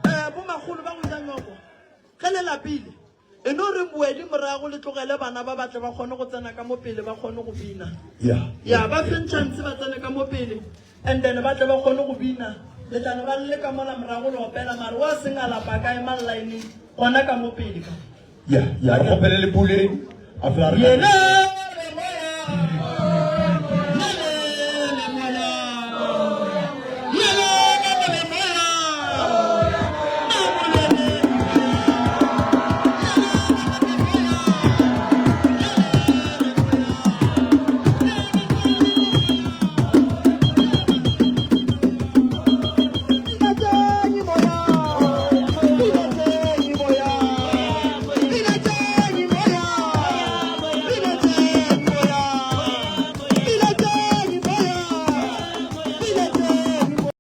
Eh, bomakgolo ba go ja nyoko ge le lapile e no re boedi morago le tlogele bana ba batle ba kgone go tsena ka mo pele ba kgone go bina ya ya ba feng chance ba tsene ka mo pele and then ba tle ba kgone go bina le tlane ba le ka mola morago le opela mare wa seng a lapa ka ema line gona ka mo pele ka ya ya re kgopele le puleng a fela re yena.